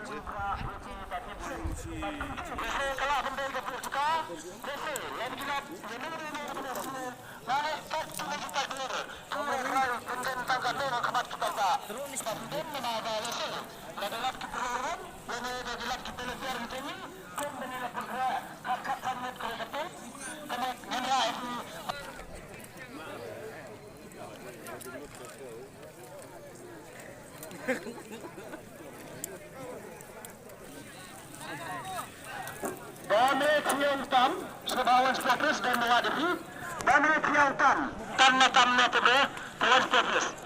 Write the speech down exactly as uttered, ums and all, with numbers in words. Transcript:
Ba me thiang tam, sngewbha wan sdang please, don wa de phi. Ba me thiang tam, tan na tam na te be, te wan sdang please.